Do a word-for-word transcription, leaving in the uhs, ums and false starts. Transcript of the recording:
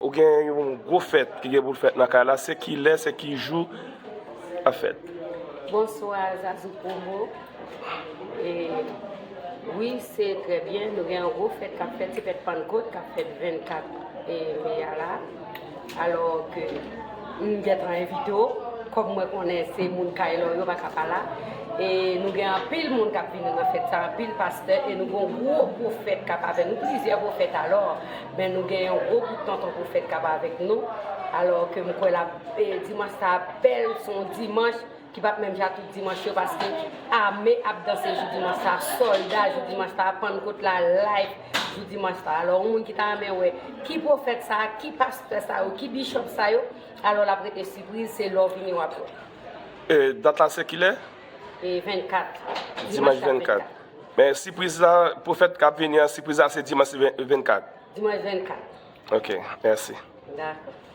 Ou gen yon gwo fèt ki gen pou l fèt nan kay la, se ki lè, se ki jou l ap fèt? Bonswa, Zazou Promo. E, wi, se trè byen. Nou gen yon gwo fèt k ap fèt, se fèt Pannkot k ap fèt vennkat e, me a la. Alò ke m gentan envite w, kòm mwen konnen se moun kay la yo pa ka pa la. E nou gen anpil moun k ap vini nan fèt sa, anpil pastè, e nou gen yon gwo pwofèt k ap avè nou, plizyè pwofèt alò. Men nou gen yon gwo bout tonton pwofèt k ap avèk nou. Alò ke m kwè l ap, e, dimanch sa a bèl, se yon dimanch ki p ap menm jan tout dimanch yo, paske ame ap danse jou dimanch sa, sòlda jou dimanch sa, Pannkot la live jou dimanch sa. Alò, yon moun ki ta renmen wè ki pwofèt sa, ki pastè sa yo, ki bishop sa yo, alò l ap rete sipriz, se lè w vini w ap wè. E, dat la se kilè? E vennkat. Dimanch vennkat. Men sipriz la, pwofèt k ap vini an, sipriz la se dimanch vennkat. Dimanch vennkat. Ok, mèsi. Dakò.